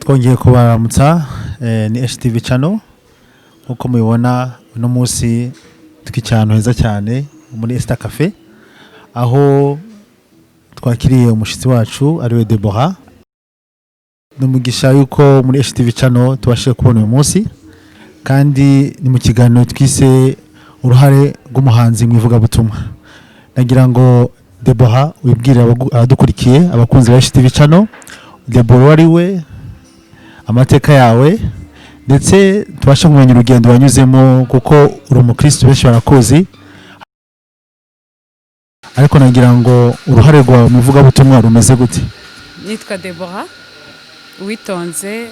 Twongeye kubaramutsa, ni HTV channel. Nkuko mubibona, uno munsi twicaye ahantu heza cyane muri Esther Cafe, aho twakiriye umushyitsi wacu ariwe Deborah. Ni umugisha yuko muri HTV channel tubashije kubona uyu munsi, kandi ni mu kiganiro twise "Uruhare rw'umuhanzi mu ivugabutumwa". Nagira ngo Deborah wibwire abadukurikiye, abakunzi ba HTV channel, Deborah uwo ari we, amateka yawe, ndetse tubashe kumenya urugendo wanyuzemo, kuko uri umukristo, benshi barakuzi, ariko nagira ngo uruhare rwawe mu ivugabutumwa rumeze gute? Nitwa Deborah Uwitonze,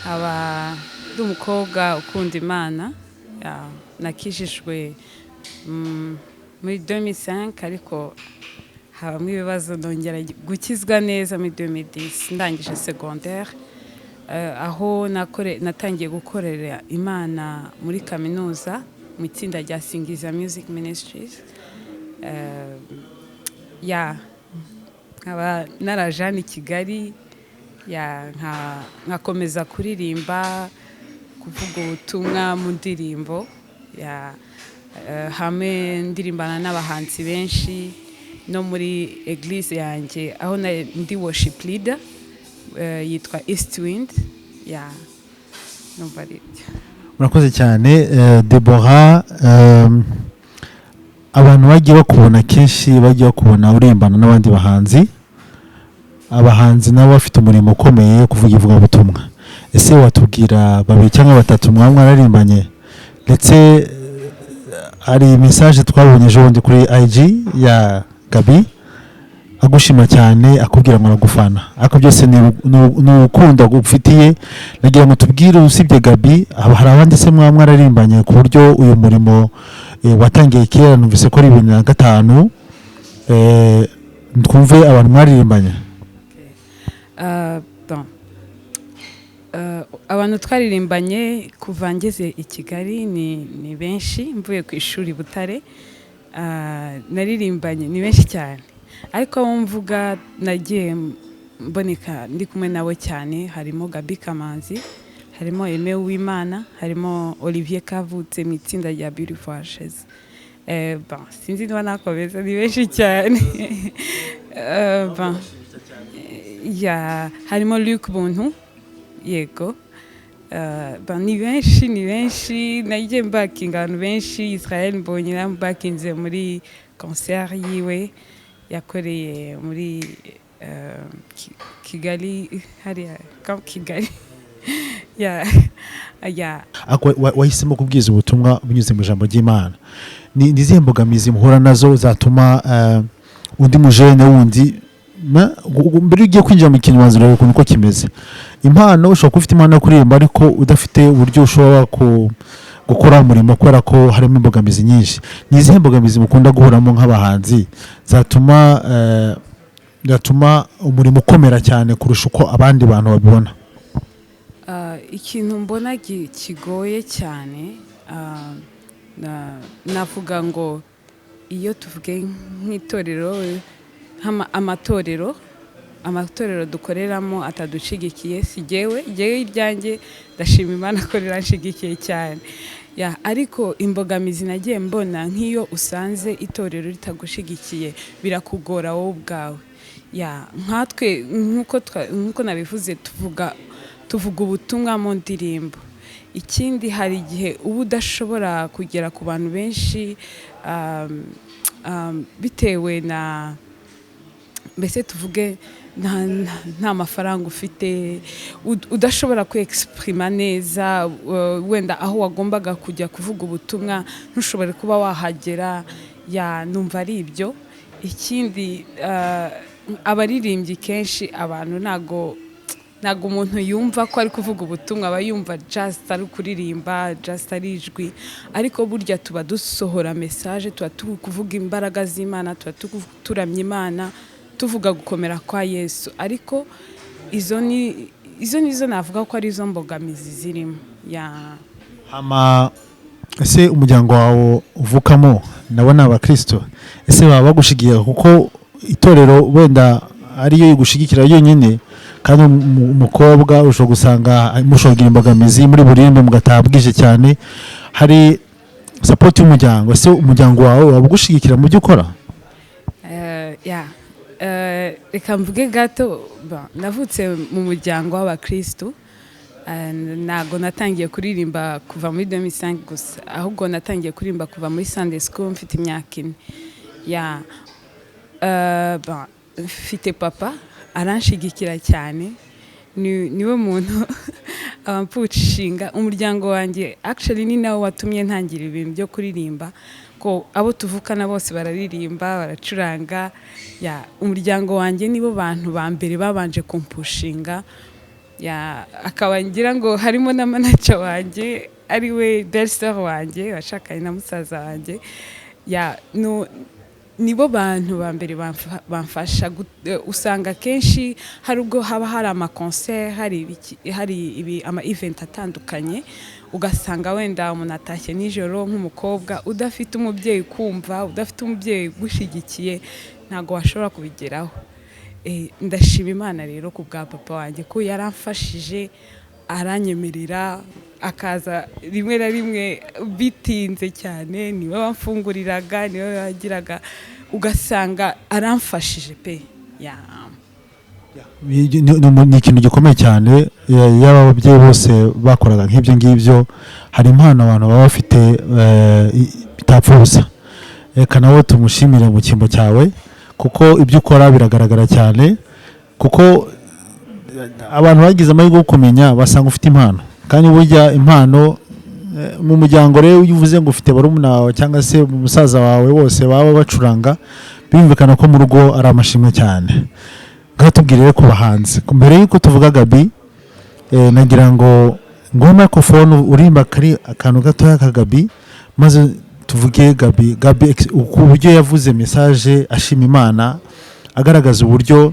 nkaba ndi umukobwa ukunda Imana. Nakijijwe muri 2005, ariko habamo ibibazo, ndongera gukizwa neza muri 2010 ndangije secondaire, aho natangiye gukorera Imana muri kaminuza mu itsinda rya Singiza Music Ministries. Ya, nkaba naraje hano i Kigali, ya, nkakomeza kuririmba, kuvuga ubutumwa mu ndirimbo, ya, hamwe ndirimbana n'abahanzi benshi no muri église yanjye aho ndi worship leader, yitwa East Wind. Ya, numva ari ibyo. Murakoze cyane, Deborah. Abantu bagiye bakubona kenshi, bagiye bakubona uririmbana n'abandi bahanzi. Abahanzi nabo bafite umurimo ukomeye wo kuvuga ivugabutumwa. Ese watubwira babiri cyangwa batatu mwaba mwararimbanye? Ndetse hari message twabonye ejo bundi kuri IG ya Gabi agushima cyane, akubwira ngo aragufana, ariko byose ni urukundo agufitiye. Nagira ngo tubwire, usibye Gabi, haba hari abandi se mwaba mwararimbanye, ku buryo uyu murimo watangiye kera? Numvise ko ari 2005. Twumve abantu mwaririmbanye. Bon. Abantu twaririmbanye kuva ngeze i Kigali ni benshi. Mvuye ku ishuri i Butare, naririmbanye ni benshi cyane, ariko abo mvuga nagiye mboneka ndi kumwe nabo cyane harimo Gabi Kamanzi, harimo Aime Uwimana, harimo Olivier Kavutse mu itsinda rya Beautiful Ashes. Bon, sinzi niba nakomeza, ni benshi cyane. Bon. Ya, harimo Luc Buntu, yego. Bon, ni benshi, ni benshi. Nagiye mbakinga abantu benshi. Israel Mbonyi namubakinze muri concert yiwe yakoreye muri Kigali, hariya Camp Kigali, ya. Ariko wahisemo kubwiza ubutumwa binyuze mu ijambo ry'Imana. Ni izihe mbogamizi muhura nazo zatuma undi mujene wundi mbere ugiye kwinjira mu kintu ubanza ureba ukuntu uko kimeze? Impano, ushobora kuba ufite impano yo kuririmba ariko udafite uburyo ushobora gukora umurimo, kubera ko harimo imbogamizi nyinshi. Ni izihe mbogamizi mukunda guhuramo nk'abahanzi zatuma umurimo ukomera cyane kurusha uko abandi bantu babibona? Ikintu mbona kigoye cyane, navuga ngo iyo tuvuge nk'itorero, amatorero dukoreramo atadushigikiye. Si jyewe, iryanjye ndashima Imana ko riranshigikiye cyane. Ya, ariko imbogamizi nagiye mbona, nk'iyo usanze itorero ritagushigikiye, birakugora wowe ubwawe. Ya, nkatwe nk'uko nabivuze, tuvuga ubutumwa mu ndirimbo. Ikindi, hari igihe uba udashobora kugera ku bantu benshi, bitewe na, mbese tuvuge nta mafaranga ufite, udashobora kwexprima neza, wenda aho wagombaga kujya kuvuga ubutumwa ntushobore kuba wahagera. Ya, numva ari ibyo. Ikindi, abaririmbyi kenshi abantu ntago umuntu yumva ko ari kuvuga ubutumwa, aba yumva just ari kuririmba, just ari ijwi, ariko burya tuba dusohora message, tuba turi kuvuga imbaraga z'Imana, tuba turamya Imana, tuvuga gukomera kwa Yesu. Ariko izo nizo navuga ko ari zo mbogamizi zirimo, ya. Hama ese umuryango wawe uvukamo nabo ni abakristo? Ese baba bagushigiye? Kuko itorero wenda ariyo igushigikira yonyine. Kandi umukobwa ushobora gusanga mushobora kugira imbogamizi muri buririmbe, mugataha bwije cyane. Hari support y'umuryango. Ese umuryango wawe waba ugushigikira mu byo ukora? Ya. Reka mvuge gato. Navutse mu muryango w'abakristu. Ntabwo natangiye kuririmba kuva muri 2005 gusa, ahubwo natangiye kuririmba kuva muri Sunday school mfite imyaka 4. Ya. Bon, mfite papa aranshigikira cyane, niwe muntu abampushinga. Umuryango wanjye actually ni nawe watumye ntangira ibintu byo kuririmba, ko abo tuvukana bose bararirimba, baracuranga. Ya, umuryango wanjye nibo bantu ba mbere babanje kumpushinga. Ya, akaba ngira ngo harimo na manager wanjye, ari we belle-sœur wanjye washakanye na musaza wanjye. Ya, no, nibo bantu ba mbere bamfasha. Usanga akenshi hari ubwo haba hari ama concert, hari ibi ama event atandukanye, ugasanga wenda umuntu atashye nijoro nk'umukobwa, udafite umubyeyi kumva, udafite umubyeyi ugushyigikiye, ntabwo washobora kubigeraho. Ndashima Imana rero ku bwa papa wanjye, ko yaramfashije, aranyemerera, akaza rimwe na rimwe bitinze cyane, niwe wamfunguriraga, niwe wagiraga, ugasanga aramfashije pe. Ya. Ni ikintu gikomeye cyane. Yaba ababyeyi bose bakoraga nk'ibyo ngibyo. Hari impano abantu baba bafite bitapfa ubusa. Reka nawe tumushimire mu cyimbo cyawe, kuko ibyo ukora biragaragara cyane, kuko abantu bagize amahirwe yo kumenya basanga ufite impano. Kandi burya impano mu muryango rero, iyo uvuze ngo ufite barumuna wawe cyangwa se musaza wawe bose baba bacuranga, birumvikana ko mu rugo ari amashimwe cyane. Ngaho tubwire rero ku bahanzi. Mbere y'uko tuvuga Gabi, nagira ngo nguhe microphone, urimba kari akantu gatoya ka Gabi, maze tuvuge Gabi. Gabi ku buryo yavuze message ashima Imana, agaragaza uburyo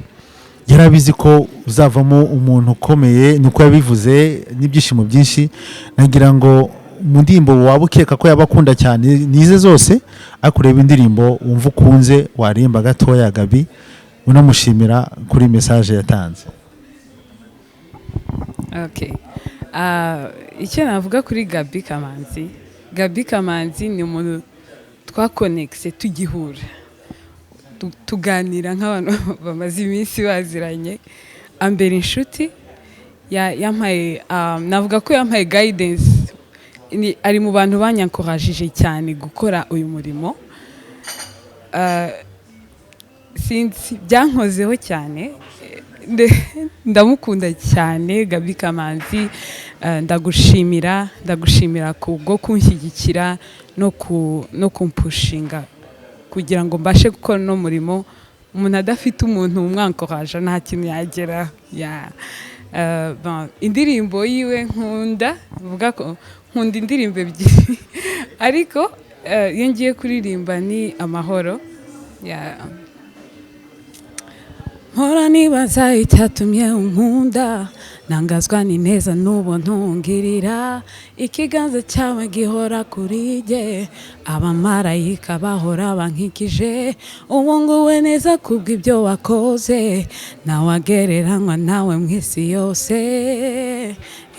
yari abizi ko uzavamo umuntu ukomeye, niko yabivuze n'ibyishimo byinshi. Nagira ngo mu ndirimbo waba ukeka ko yaba akunda cyane, nize zose, ariko ureba indirimbo wumva ukunze warimba gatoya Gabi, unamushimira kuri message yatanze. Okay. Icyo navuga kuri Gabi Kamanzi, Gabi Kamanzi ni umuntu twakonekise tugihura, tuganira nk'abantu bamaze iminsi baziranye, ambera inshuti. Yampaye, navuga ko yampaye guidance. Ari mu bantu banyankorajije cyane gukora uyu murimo. Sinzi, byankozeho cyane. Ndamukunda cyane Gabi Kamanzi. Ndagushimira, ndagushimira kubwo kunshyigikira no kumpushinga kugira ngo mbashe gukora uno murimo. Umuntu adafite umuntu umwankoraje nta kintu yageraho. Ya. Bon, indirimbo yiwe nkunda, mvuga ko nkunda indirimbo ebyiri, ariko iyo ngiye kuririmba ni "Amahoro". Ya. Mpora nibaza icyatumye unkunda, ntangazwa n'ineza n'ubuntu ngirira. Ikiganza cyawe gihora kuri jye, abamarayika bahora bankikije. Ubu nguwe neza kubw'ibyo wakoze, ntawagereranywa nawe mu isi yose.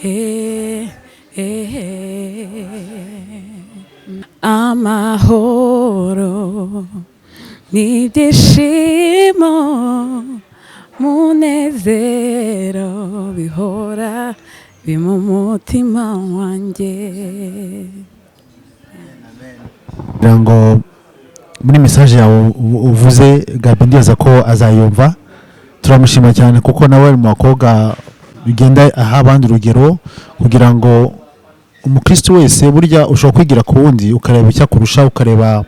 Eh, eh, Amahoro n'ibyishimo, munezero bihora biri mu mutima wanjye. Kugira ngo muri message yawe uvuze Gabi, ndibaza ko azayumva. Turamushima cyane kuko nawe ari mu bakobwa bigenda aha abandi urugero, kugira ngo umukristo wese, burya ushobora kwigira ku wundi, ukareba icyo akurusha, ukareba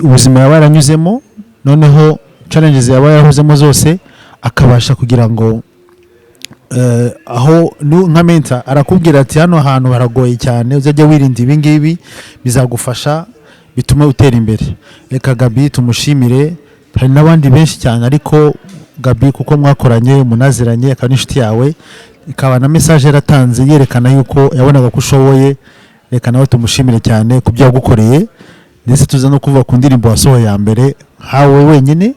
ubuzima yaba yaranyuzemo, noneho challenges yaba yarahuzemo zose, akabasha kugira ngo aho nka mentor arakubwira ati: "Hano hantu haragoye cyane, uzajya wirinda ibi ngibi, bizagufasha bitume utera imbere." Reka Gabi tumushimire. Hari n'abandi benshi cyane, ariko Gabi kuko mwakoranye, munaziranye, akaba n'inshuti yawe, ikaba na message yaratanze yerekana yuko yabonaga ko ushoboye, reka nawe tumushimire cyane ku byo yagukoreye. Ndetse tuza no kuvuga ku ndirimbo wasohoye ya mbere hawe wenyine,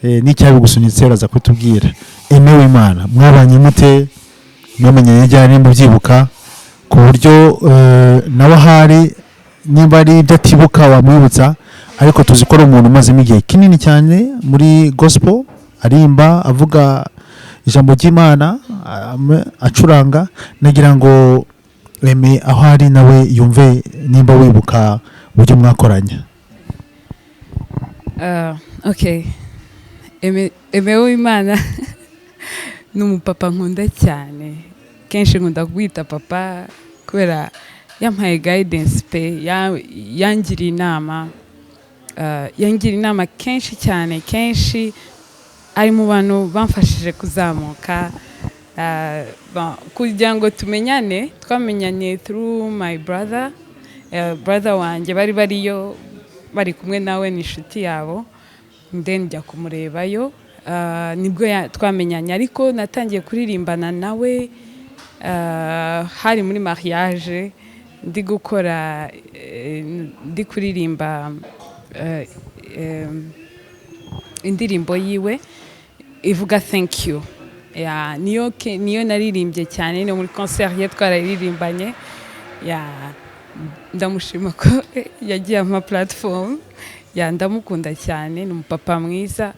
n'icyabigusunitse uraza kutubwira. Aime Uwimana, mwabanye mute? Mwamenyanye ryari, nimba ubyibuka, ku buryo nawe ahari nimba ari ibyo atibuka wamwibutsa? Ariko tuzi ko ari umuntu umazemo igihe kinini cyane muri gospel, arimba, avuga ijambo ry'Imana, acuranga. Nagira ngo Aime aho ari nawe yumve nimba wibuka uburyo mwakoranye. Okay, Aime Uwimana ni umupapa nkunda cyane. Kenshi nkunda kumwita papa kubera yampaye guidance pe, yangiriye inama, yangiriye inama kenshi cyane. Kenshi ari mu bantu bamfashije kuzamuka. Bon, kugira ngo tumenyane, twamenyanye through my brother, brother wanjye bari bariyo, bari kumwe nawe, ni inshuti yabo, then njya kumurebayo, nibwo twamenyanye. Ariko natangiye kuririmbana nawe hari muri mariage, ndi gukora, ndi kuririmba indirimbo yiwe ivuga "Thank you". Ya, niyo niyo naririmbye cyane no muri concert ye twararirimbanye. Ya, ndamushima ko yagiye ampa platform. Ya, ndamukunda cyane, ni umupapa mwiza,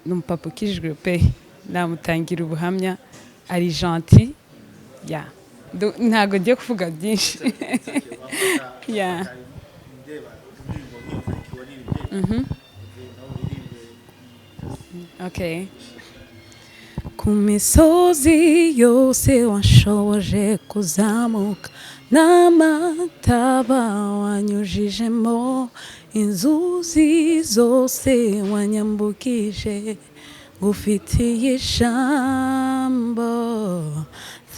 ni umupapa ukijijwe pe, namutangira ubuhamya, ari gentil. Ya, ntabwo ngiye kuvuga byinshi. Ya. Okay. Ku misozi yose washoboje kuzamuka, n'amataba wanyujijemo, inzuzi zose wanyambukije, ngufitiye ijambo,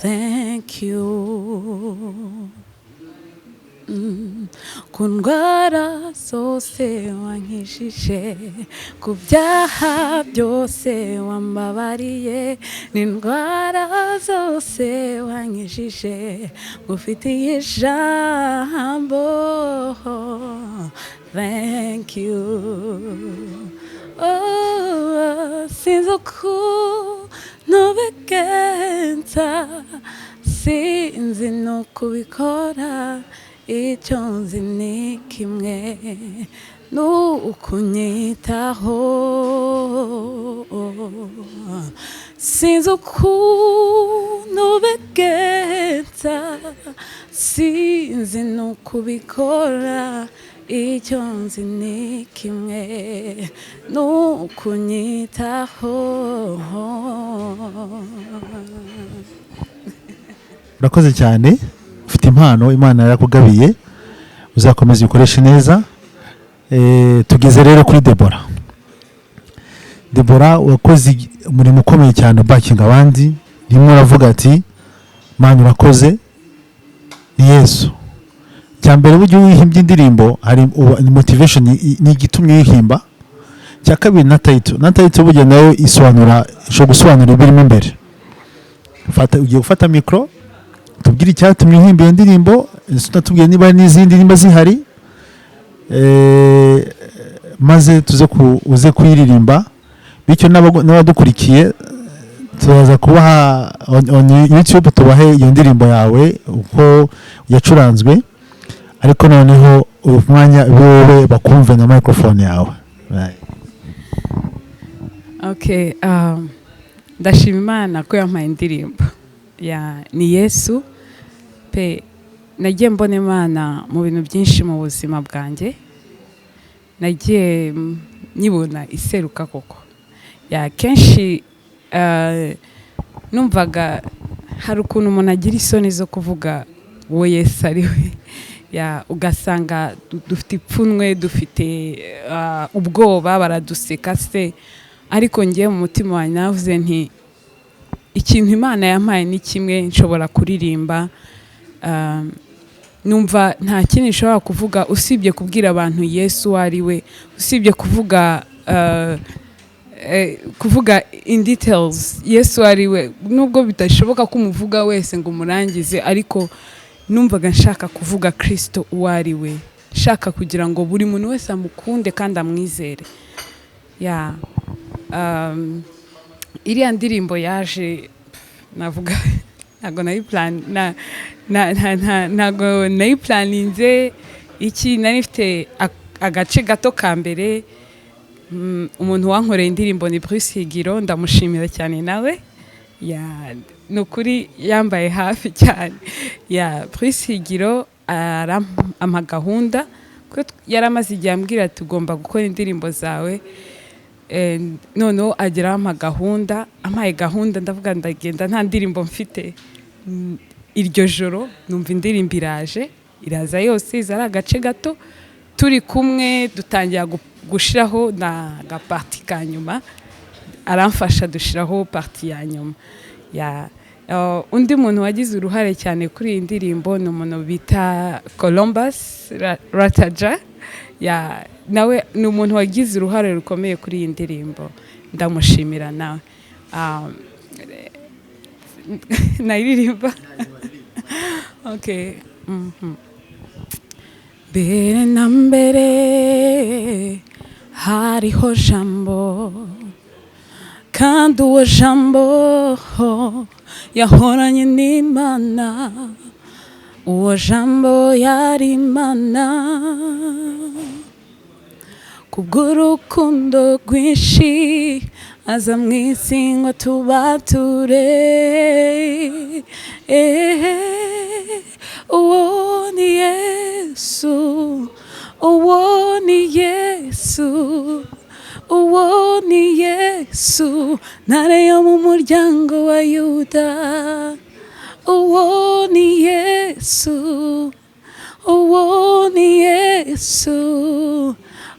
thank you. Ku ndwara zose wankijije, ku byaha byose wambabariye, n'indwara zose wankijije, ngufitiye ijambo, thank you. Oh, sinzi ukuntu bigenza, sinzi n'ukubikora, icyo nzi ni kimwe, ni ukunyitaho. Sinzi ukuntu bigenza, sinzi n'ukubikora, icyo nzi ni kimwe, ni ukunyitaho. Urakoze cyane, ufite impano Imana yarakugabiye, uzakomeza uyikoreshe neza. Tugeze rero kuri Debora. Debora, wakoze umurimo ukomeye cyane ubakinga abandi. Rimwe uravuga ati: "Mana, urakoze, ni Yesu." Cya mbere, burya iyo wihimbye indirimbo hari ni motivation, ni igitumye uyihimba. Cya kabiri, na title burya nayo isobanura, ishobora gusobanura ibirimo imbere. Fata, ugiye gufata mikoro, tubwire icyatumye uhimba iyo ndirimbo, ese unatubwire niba hari n'izindi, nimba zihari, maze tuze ku uze kuyiririmba, bityo n'abadukurikiye turaza kubaha on YouTube, tubahe iyo ndirimbo yawe uko yacuranzwe. Ariko noneho uyu mwanya wowe bakumve na microphone yawe. Right. Okay, ndashima Imana ko yampaye indirimbo ya "Ni Yesu" pe. Nagiye mbona Imana mu bintu byinshi mu buzima bwanjye, nagiye nyibona iseruka koko. Ya, kenshi numvaga hari ukuntu umuntu agira isoni zo kuvuga uwo Yesu ari we. Ya, ugasanga dufite ipfunwe, dufite ubwoba, baraduseka se. Ariko ngewe mu mutima wanjye navuze nti: "Ikintu Imana yampaye ni kimwe, nshobora kuririmba." Numva nta kindi nshobora kuvuga usibye kubwira abantu Yesu uwo ari we, usibye kuvuga kuvuga in details Yesu ari we, nubwo bidashoboka ko umuvuga wese ngo umurangize. Ariko numvaga nshaka kuvuga Kirisito uwo ari we, nshaka kugira ngo buri muntu wese amukunde kandi amwizere. Ya, Iriya ndirimbo yaje, navuga ntabwo nayi plan na na na na ntabwo nayiplaninze. Iki nari mfite agace gato ka mbere. Umuntu wankoreye indirimbo ni Bruce Higiro, ndamushimira cyane nawe. Ya, ni ukuri yambaye hafi cyane. Ya, Bruce Higiro arampa gahunda kuko yari amaze igihe ambwira ati: "Ugomba gukora indirimbo zawe." Noneho agera ampa gahunda, ampaye gahunda ndavuga ndagenda nta ndirimbo mfite. Iryo joro numva indirimbo iraje, iraza yose, iza ari agace gato. Turi kumwe dutangira gushiraho na gapartie ka nyuma, aramfasha dushiraho partie ya nyuma. Ya, undi muntu wagize uruhare cyane kuri iyi ndirimbo ni umuntu bita Columbus Rataja. Ya, nawe ni umuntu wagize uruhare rukomeye kuri iyi ndirimbo, ndamushimira nawe. Nayiririmba? Okay. Mbere na mbere hariho Jambo, kandi uwo Jambo yahoranye n'Imana, uwo Jambo yari Imana. Kubw'urukundo rwinshi aza mu isi ngo tubature. Uwo ni Yesu, uwo ni Yesu, uwo ni Yesu, Ntare yo mu muryango wa Yuda. Uwo ni Yesu, uwo ni Yesu,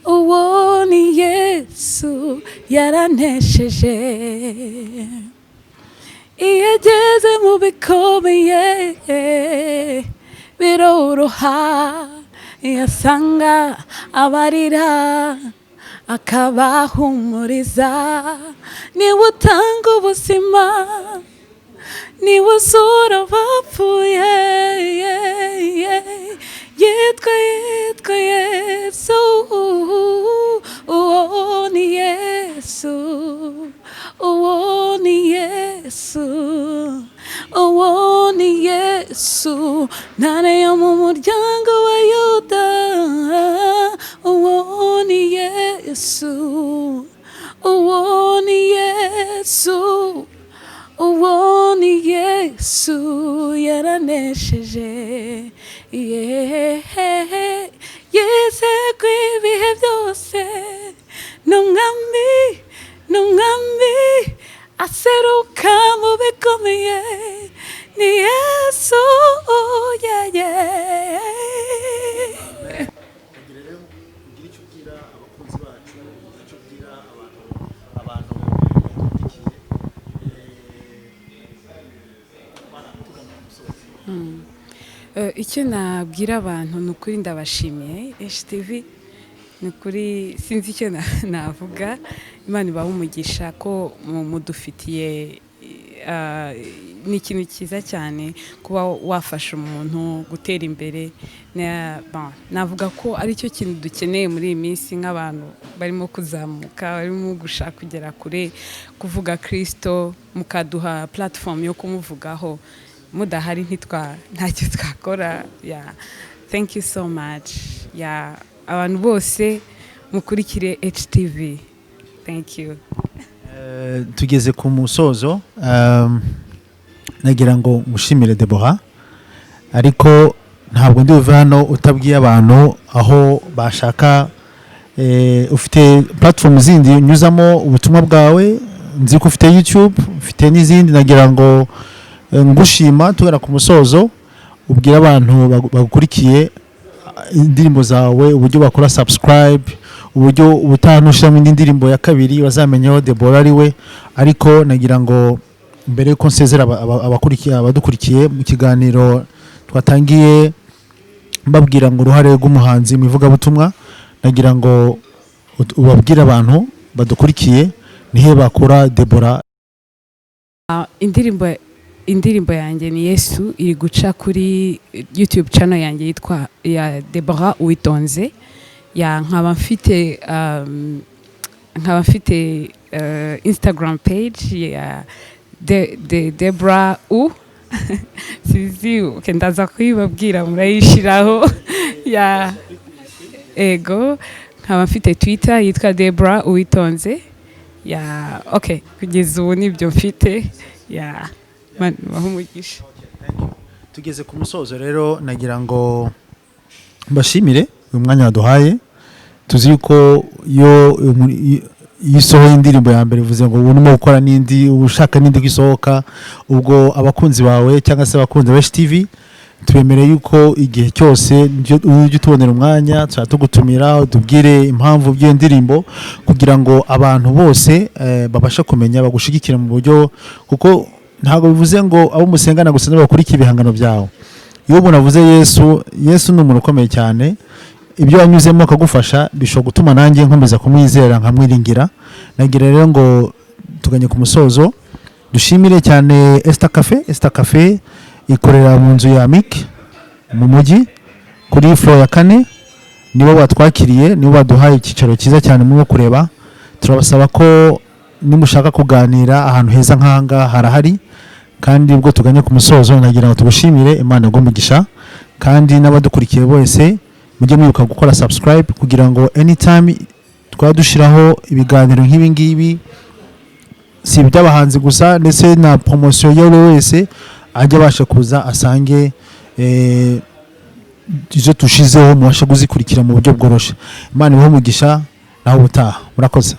uwo ni Yesu, yarantesheje. Iyo ageze mu bikomeye biroroha, iyo asanga abarira akabahumuriza. Niwe utanga ubuzima, niwe uzura abapfuye. Yitwa Yesu, uwo ni Yesu, uwo ni Yesu, uwo ni Yesu, Ntare yo mu muryango wa Yuda. Uwo ni Yesu, uwo ni Yesu, uwo ni Yesu, yaranesheje. Yeee, yizerwa ibihe byose, ni Umwami, ni Umwami, aseruka mu bikomeye, ni Yesu, yeah. Ugire rero ugire icyo ubwira abakunzi bacu, ugire icyo ubwira abantu badukurikiye tugana ku musozo. Icyo nabwira abantu ni ukuri ndabashimiye HTV, ni ukuri sinzi icyo navuga. Imana ibaha umugisha ko mudufitiye. Ni ikintu cyiza cyane kuba wafasha umuntu gutera imbere. Bon, navuga ko aricyo kintu dukeneye muri iyi minsi nk'abantu barimo kuzamuka, barimo gushaka kugera kure, kuvuga Kirisito, mukaduha platform yo kumuvugaho. Mudahari ntacyo twakora. Yeah. Thank you so much. Yeah. Abantu bose mukurikire HTV, thank you. Tugeze ku musozo. Nagira ngo ngushimire, Deborah, ariko ntabwo ndi buve hano utabwiye abantu aho bashaka. Ufite platform zindi unyuzamo ubutumwa bwawe, nzi ko ufite YouTube, ufite n'izindi. Nagira ngo ngushima tugana ku musozo, ubwire abantu bagukurikiye indirimbo zawe, uburyo bakora subscribe, uburyo ubutaha nushyiramo indi ndirimbo ya kabiri bazamenyaho Deborah ari we. Ariko nagira ngo mbere yuko nsezera abakurikiye, abadukurikiye mu kiganiro twatangiye mbabwira ngo uruhare rw'umuhanzi mu ivugabutumwa, nagira ngo ubabwire abantu badukurikiye nihe bakura Deborah. Indirimbo yanjye ni Yesu, iri guca kuri YouTube channel yanjye yitwa ya Deborah Uwitonze. Ya, nkaba mfite Instagram page ya Debra U, sinzi, okay, ndaza kuyibabwira, murayishiraho ya. Ego, nkaba mfite Twitter yitwa Debra Uwitonze ya. Okay, kugeza ubu nibyo mfite ya. Imana ibahe umugisha. Tugeze ku musozo rero, nagira ngo mbashimire uyu mwanya waduhaye. Tuzi yuko iyo usohoye indirimbo ya mbere, bivuze ngo urimo gukora n'indi, ushaka n'indi ko isohoka. Ubwo abakunzi bawe cyangwa se abakunzi ba TV, tubemereye yuko igihe cyose ujye utubonera umwanya, tuzajya tugutumira utubwire impamvu by'iyo ndirimbo, kugira ngo abantu bose babashe kumenya, bagushigikira mu buryo, kuko ntabwo bivuze ngo abo musengana gusa nibo bakurikiye ibihangano byawe. Iyo umuntu avuze Yesu, Yesu ni umuntu ukomeye cyane. Ibyo wanyuzemo akagufasha bishobora gutuma nanjye nkomeza kumwizera, nkamwiringira. Nagira rero ngo tuganye ku musozo, dushimire cyane Esther Cafe. Esther Cafe ikorera mu nzu ya Mik mu mujyi kuri floor ya kane. Nibo batwakiriye, nibo baduhaye icyicaro cyiza cyane murimo kureba. Turabasaba ko nimushaka kuganira ahantu heza nk'ahangaha harahari. Kandi ubwo tuganye ku musozo, nagira ngo tugushimire, Imana iguhe umugisha. Kandi n'abadukurikiye bose, mujye mwibuka gukora subscribe kugira ngo anytime twaba dushyiraho ibiganiro nk'ibi ngibi, si iby'abahanzi gusa, ndetse na promotion iyo ari we wese ajya abasha kuza asange izo tushizeho, mubashe kuzikurikira mu buryo bworoshye. Imana ibahe umugisha, naho ubutaha. Murakoze.